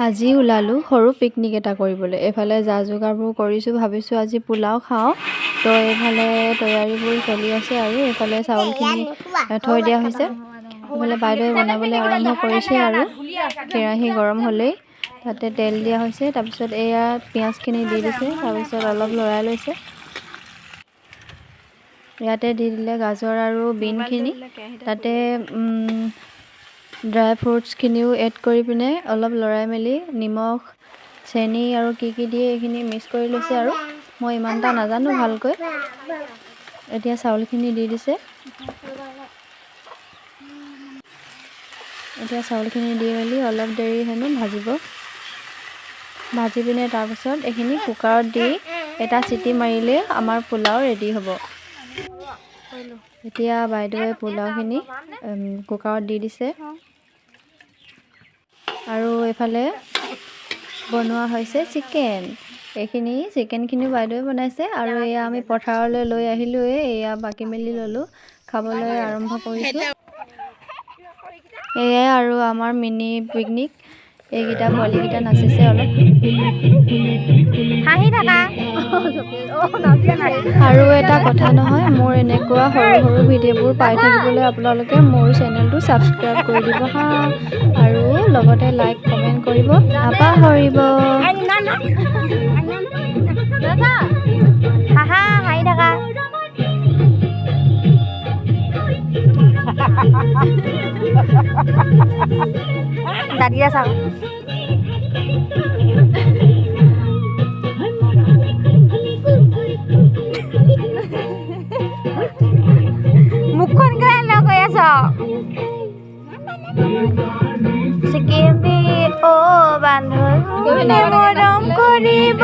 আজি ওলালোঁ সৰু পিকনিক এটা কৰিবলৈ। এইফালে যা যোগাৰবোৰ কৰিছোঁ, ভাবিছোঁ আজি পোলাও খাওঁ। তো এইফালে তৈয়াৰীবোৰ চলি আছে আৰু এইফালে চাউলখিনি থৈ দিয়া হৈছে। এইফালে বাইদেৱে বনাবলৈ আৰম্ভ কৰিছে আৰু কেৰাহী গৰম হ'লেই তাতে তেল দিয়া হৈছে। তাৰপিছত এয়া পিঁয়াজখিনি দি দিছে, তাৰপিছত অলপ লৰাই লৈছে। ইয়াতে দি দিলে গাজৰ আৰু বিনখিনি, তাতে ড্ৰাই ফ্ৰুটছখিনিও এড কৰি পিনে অলপ লৰাই মেলি নিমখ, চেনি আৰু কি কি দিয়ে এইখিনি মিক্স কৰি লৈছে। আৰু মই ইমান এটা নাজানো ভালকৈ। এতিয়া চাউলখিনি দি দিছে। এতিয়া চাউলখিনি দি মেলি অলপ দেৰি হেনো ভাজিব। ভাজি পিনে তাৰপিছত এইখিনি কুকাৰত দি এটা চিটি মাৰিলে আমাৰ পোলাও ৰেডি হ'ব। এতিয়া বাইদেৱে পোলাওখিনি কুকাৰত দি দিছে আৰু এইফালে বনোৱা হৈছে চিকেন। এইখিনি চিকেনখিনিও বাইদেৱে বনাইছে। আৰু এয়া আমি পথাৰলৈ লৈ আহিলোঁৱেই, এয়া বাকি মেলি ল'লোঁ, খাবলৈ আৰম্ভ কৰিছোঁ। এয়াই আৰু আমাৰ মিনি পিকনিক। এইকেইটা পোৱালিকেইটা নাচিছে অলপ। হাঁহি থাকা। আৰু এটা কথা নহয়, মোৰ এনেকুৱা সৰু সৰু ভিডিঅ'বোৰ পাই থাকিবলৈ আপোনালোকে মোৰ চেনেলটো ছাবস্ক্ৰাইব কৰি দিব হা, আৰু লগতে লাইক কমেণ্ট কৰিব নাপাহৰিব। হাহা, হাঁহি থাকা। দাঁতকেইটা চাওঁ। মুখখন কেলে লগ হৈ আছ? ছিকিম অ বান্ধৈ মৰম কৰিব।